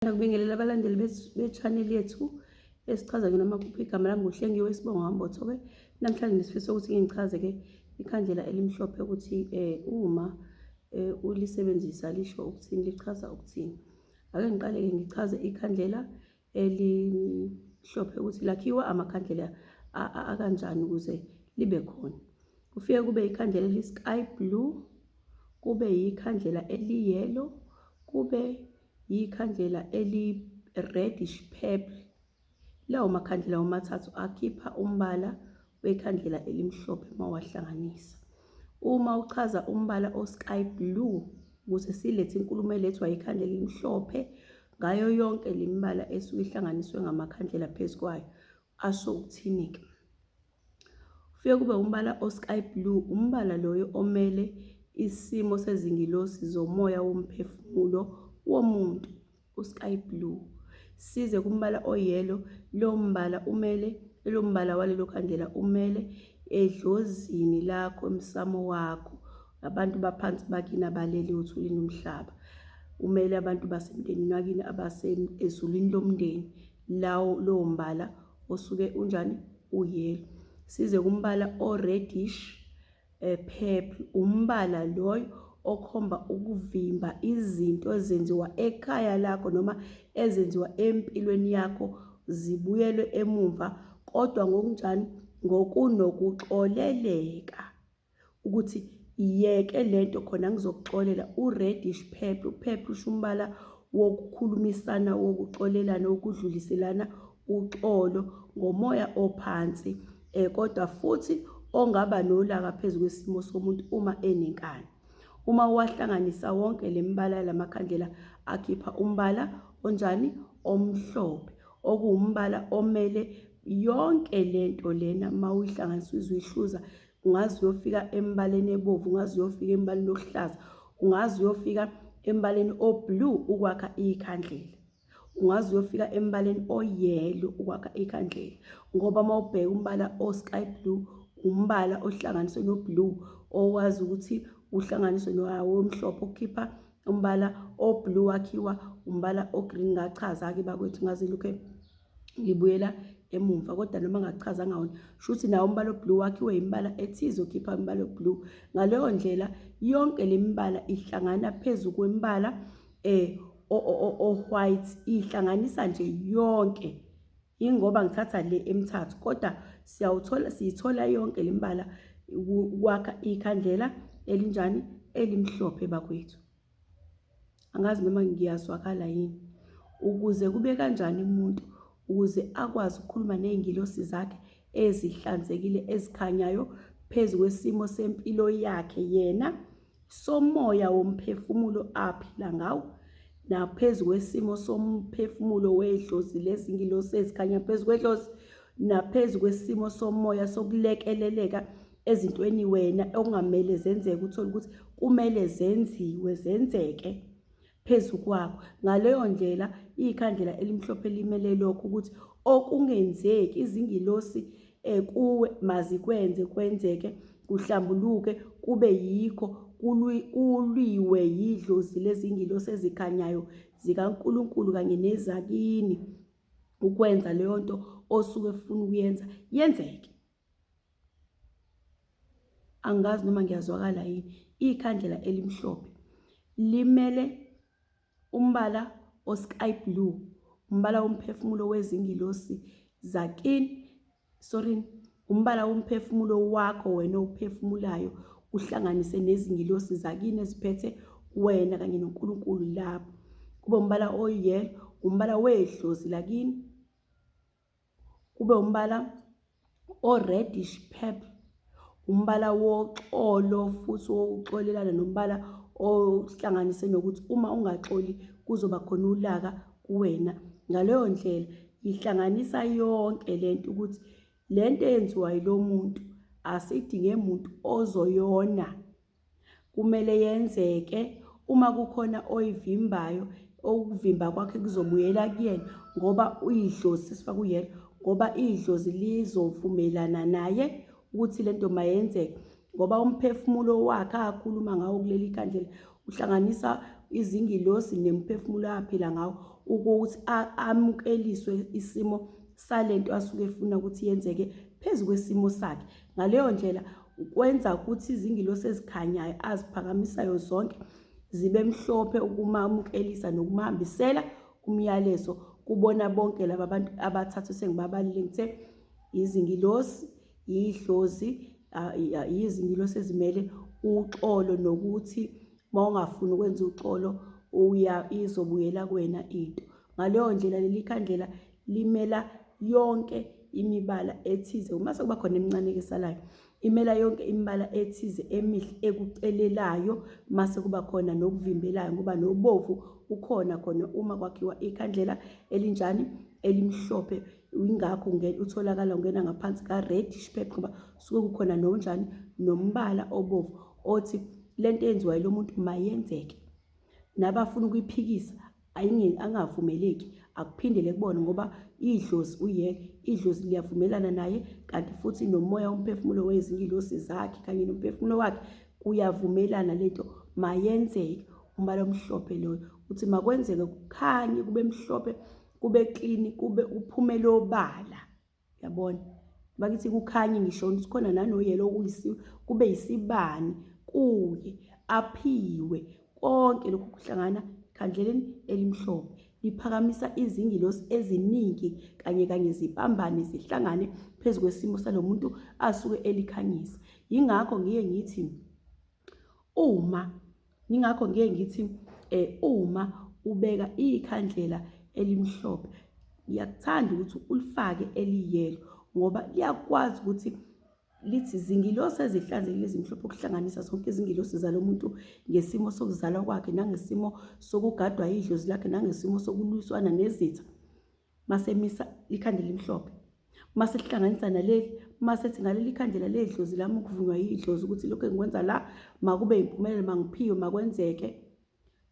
Ngibingelela abalandeli be-channel yethu esichaza ngena amaphupho. Igama lami nguHlengiwe isibongo Hambotho-ke. Namhlanje ngisifiso ukuthi ngichaze-ke ikhandlela elimhlophe ukuthi uma ulisebenzisa lisho ukuthini, lichaza ukuthini. Ake ngiqale-ke ngichaze ikhandlela elimhlophe ukuthi lakhiwa amakhandlela akanjani ukuze libe khona. Kufike kube ikhandlela eli-sky blue, kube yikhandlela eli-yellow, kube yikhandlela eli-reddish purple. Lawo makhandlela womathathu akhipha umbala wekhandlela elimhlophe uma uwahlanganisa. Uma uchaza umbala o-sky blue, ukuze silethe inkulumo elethwa yikhandlela elimhlophe ngayo yonke le mibala esuke ihlanganiswe ngamakhandlela phezu kwayo, asho ukuthini-ke? Kufike kube umbala o-sky blue, umbala loyo omele isimo sezingilosi zomoya womphefumulo womuntu, u-sky blue. Size kumbala o-yellow, lo mbala umele, lo mbala walelo khandlela umele edlozini lakho, emsamo wakho, abantu baphansi bakini abalele othulini umhlaba. Umele abantu basemndenini wakini abase ezulwini lomndeni. Lawo lowo mbala osuke unjani uyelo. Size kumbala o-reddish purple, umbala loyo okhomba ukuvimba izinto ezenziwa ekhaya lakho noma ezenziwa empilweni yakho zibuyelwe emumva kodwa ngokunjani ngokunokuxoleleka. Ukuthi yeke lento khona ngizokuxolela u-reddish purple. U-purple usho umbala wokukhulumisana, wokuxolelana, wokudluliselana uxolo ngomoya ophansi kodwa futhi ongaba nolaka phezu kwesimo somuntu uma enenkani. Uma uwahlanganisa wonke le mibala lamakhandlela akhipha umbala onjani? Omhlophe, okuwumbala omele yonke lento lena uma uyihlanganisa uze uyihluza. Ungaze uyofika embaleni ebovu, ungaze uyofika embaleni ohlaza, ungaze uyofika embaleni o-blue ukwakha ikhandlela. Ungaze uyofika embaleni o-yellow ukwakha ikhandlela. Ngoba uma ubheka umbala o-sky blue, umbala ohlanganiswe no-blue owazi ukuthi uhlanganiswe nawo omhlophe okukhipha umbala o-blue wakhiwa umbala o-green. Ngachaza-ke bakwethu ngaze lokhe ngibuyela emumva, kodwa noma ngachazanga wona, shuthi nawo umbala oblue wakhiwe imibala ethize okhipha umbala oblue. Ngaleyo ndlela yonke le mibala ihlangana phezu kwembala o-white, ihlanganisa nje yonke. Ingoba ngithatha le emithathu, kodwa siyawuthola, siyithola yonke le mibala ukwakha ikhandlela elinjani? Elimhlophe bakwethu. Angazi noma ngiyazwakala yini. Ukuze kube kanjani umuntu ukuze akwazi ukukhuluma ney'ngilosi zakhe ezihlanzekile ezikhanyayo phezu kwesimo sempilo yakhe yena somoya womphefumulo aphila ngawo, naphezu kwesimo somphefumulo wedlozi lezingilosi ezikhanya phezu kwedlozi, naphezu kwesimo somoya sokulekeleleka ezintweni wena okungamele zenzeke, uthole ukuthi kumele zenziwe, zenzeke phezu kwakho. Ngaleyo ndlela ikhandlela elimhlophe limele lokho ukuthi okungenzeki izingilosi kuwe mazikwenze kwenzeke, kuhlambuluke, kube yikho, kulwiwe yidlozi lezingilosi ezikhanyayo zikaNkulunkulu kanye nezakini ukwenza leyo nto osuke ufuna ukuyenza yenzeke. Angazi noma ngiyazwakala yini. Ikhandlela elimhlophe limele umbala o-sky blue, umbala womphefumulo wezingilosi zakini, sorry, umbala womphefumulo wakho wena owuphefumulayo, uhlanganise nezingilosi zakini eziphethe wena kanye noNkulunkulu lapho. Kube umbala oyelo, umbala wedlozi lakini, kube umbala o-reddish purple, umbala woxolo futhi wokuxolelana, nombala ohlanganise nokuthi uma ungaxoli kuzoba khona ulaka kuwena. Ngaleyo ndlela ihlanganisa yonke lento ukuthi lento eyenziwa yilo muntu asidinge muntu ozoyona, kumele yenzeke. Uma kukhona oyivimbayo, okuvimba kwakhe kuzobuyela kuyena, ngoba idlozi sesifaka uyena, ngoba idlozi lizovumelana naye ukuthi lento mayenzeke, ngoba umphefumulo wakhe akhuluma ngawo kuleli khandlela uhlanganisa izingilosi nemiphefumulo aphila ngawo ukuthi amukeliswe isimo salento asuke efuna ukuthi yenzeke phezu kwesimo sakhe. Ngaleyo ndlela kwenza ukuthi izingilosi ezikhanyayo aziphakamisayo zonke zibe mhlophe ukumamukelisa nokumhambisela umyalezo kubona bonke laba bantu abathathu sengibabalile ngithe izingilosi, yidlozi, yizingilosi ezimele uxolo nokuthi uma ungafuni ukwenza uxolo uya izobuyela kuwena into. Ngaleyo ndlela leli khandlela limela yonke imibala ethize, uma sekuba khona emincane esalayo, imela yonke imibala ethize emihle ekucelelayo, mase kuba khona nokuvimbelayo ngoba nobovu ukhona khona uma kwakhiwa ikhandlela elinjani elimhlophe. Ingakho utholakala ungena ngaphansi ka-reddish purple ngoba suke kukhona nonjani nombala obovu othi lento eyenziwa yilo muntu mayenzeke, nabafuna ukuyiphikisa angavumeleki akuphindele kubona ngoba idlozi uyeke idlozi liyavumelana naye, kanti futhi nomoya umphefumulo wezingilosi zakhe kanye nomphefumulo wakhe kuyavumelana lento mayenzeke. Umbala omhlophe loyo uthi makwenzeke kukhanye kube mhlophe kube clean kube uphumele obala, yabona bakithi kukhanye ngisho ukuthi khona nanoyelo okuyisi kube yisibani kuye aphiwe konke lokhu kuhlangana khandleleni elimhlophe liphakamisa izingilosi eziningi kanye kanye zibambane zihlangane phezu kwesimo salomuntu asuke elikhanyisa. Yingakho ngiye ngithi uma yingakho ngiye ngithi uma ubeka ikhandlela elimhlophe ngiyakuthanda ukuthi ulifake eliyelo ngoba liyakwazi ukuthi lithi zingilosi ezihlanzekile ezimhlophe ukuhlanganisa zonke izingilosi zalo muntu ngesimo sokuzalwa kwakhe nangesimo sokugadwa idlozi lakhe nangesimo sokulwiswana nezitha. Masemisa ikhandlela elimhlophe masihlanganisa naleli masethi ngaleli khandlela ledlozi lami ukuvunywa yidlozi ukuthi lokho engikwenza la makube impumelelo mangiphiwe makwenzeke,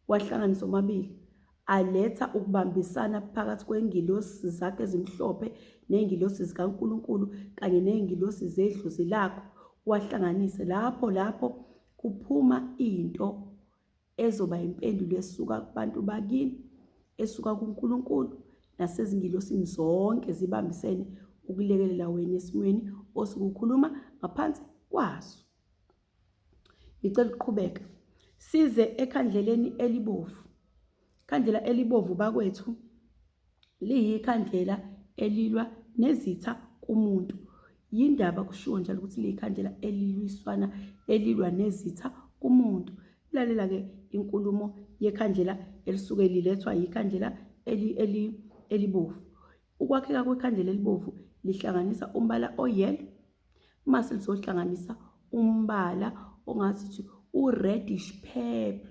wahlanganisa omabili aletha ukubambisana phakathi kwengilosi zakhe ezimhlophe nezingilosi zikaNkuluNkulu kanye nezingilosi zedlozi lakho, wahlanganise lapho lapho kuphuma into ezoba impendulo esuka kubantu bakini, esuka kuNkulunkulu nasezingilosini zonke zibambisene ukulekelela wena esimweni osuke ukhuluma ngaphansi kwaso. Ngicela ukuqhubeka size ekhandleleni elibovu. Ikhandlela elibovu bakwethu liyikhandlela elilwa nezitha kumuntu. Yindaba kushiwo njalo ukuthi liyikhandlela elilwiswana elilwa nezitha kumuntu. Lalela-ke inkulumo yekhandlela elisuke lilethwa yikhandlela elibovu. Ukwakheka kwekhandlela elibovu lihlanganisa umbala oyelo, mase lizohlanganisa umbala ongathi u-reddish purple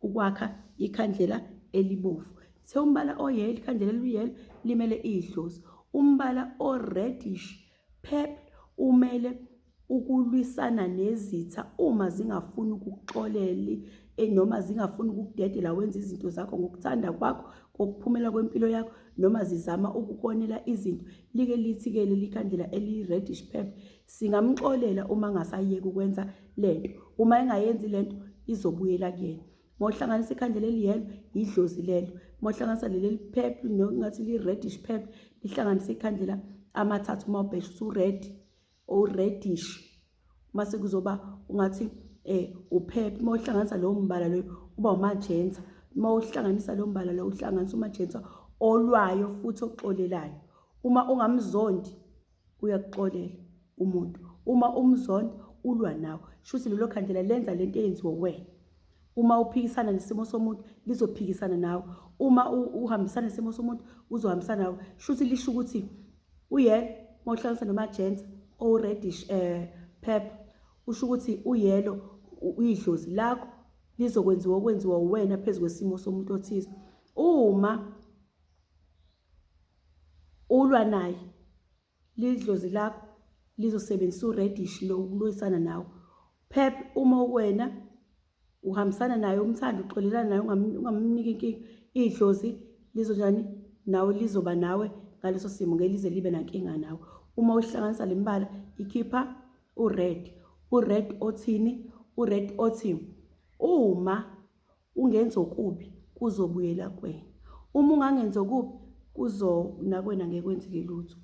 ukwakha ikhandlela elibovu. Sithe umbala oyelo, ikhandlela eliyelo limele idlozi. Umbala o-reddish purple umele ukulwisana nezitha uma zingafuni ukukuxolela noma zingafuni ukukudedela wenze izinto zakho ngokuthanda kwakho kokuphumela kwempilo yakho noma zizama ukukonela izinto. Like lithi-ke leli khandlela eli-reddish purple singamxolela uma angasayeki ukwenza lento. Uma engayenzi lento izobuyela kuyena. Uma uhlanganisa ikhandlela eliyelo yidlozi lelo. Uma uhlanganisa leli eli-purple nokungathi li-reddish purple lihlanganise ikhandlela amathathu uma ubhesha usu-red o-reddish mase kuzoba ungathi uphepha. Uma uhlanganisa lowo mbala loyo uba umagenta. Uma uhlanganisa lowo mbala loyo uhlanganisa umagenta olwayo futhi oxolelayo. Uma ungamzondi uyakuxolela umuntu, uma umzonda ulwa nawe. Shuthi lelo khandlela lenza lento eyenziwe wena. Uma uphikisana nesimo somuntu lizophikisana nawe, uma uhambisana nesimo somuntu uzohambisana nawe. Shuthi lisho ukuthi uyelo uma uhlanganisa nomagenta o-reddish purple, usho ukuthi uyelo idlozi lakho lizokwenziwa okwenziwa uwena phezu kwesimo somuntu othize. Uma ulwa naye lidlozi lakho lizosebenzisa u-reddish lo ukulwisana nawe. Purple uma uwena uhambisana naye umthanda uxolelana naye ungamniki inkinga, idlozi lizonjani nawe lizoba nawe ngaleso simo ngeke lize libe nankinga nawe. Uma uhlanganisa le mibala ikhipha u-red. U-red othini? U-red othi uma Ungenza okubi kuzobuyela kuwena. Uma ungangenza okubi kuzo nakuwena ngeke kwenzeke lutho.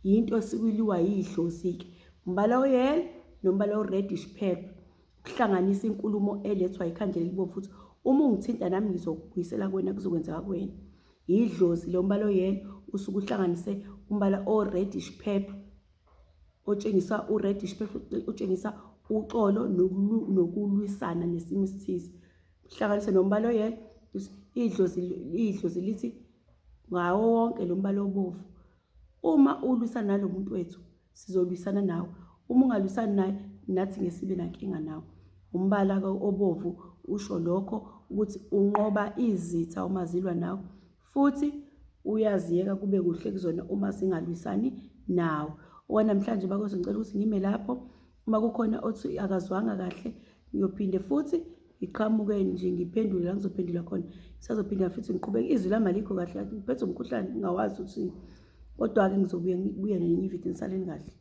Yinto esuke yidlozi-ke. Umbala oyelo nombala o-reddish purple. Ukuhlanganisa inkulumo elethwa ikhandlela elibomvu futhi uma ungithinta nami ngizokubuyisela kuwena kuzokwenzeka kuwena. Yidlozi lo mbala oyelo usuke uhlanganise umbala o-reddish purple otshengisa u-reddish purple utshengisa uxolo nokulwisana nesimo esithize. Uhlanganise nombala oyelo idlozi idlozi lithi ngawo wonke lo mbala obovu uma ulwisana nalo muntu wethu sizolwisana nawe uma ungalwisani naye nathi ngesibe nankinga nawe. Umbala-ke obovu usho lokho ukuthi unqoba izitha uma zilwa nawe futhi uyaziyeka kube kuhle kuzona uma zingalwisani nawe. Okwanamhlanje bakwethu ngicela ukuthi ngime lapho. Uma kukhona othi akazwanga kahle ngiyophinde futhi ngiqhamuke nje ngiphendule la ngizophendula khona. Ngisazophinda futhi ngiqhubeke. Izwi lami alikho kahle, ngiphethwe umkhuhlane ngingawazi ukuthi kodwa-ke ngizobuye ngibuye nenye ividiyo. Nisaleni kahle.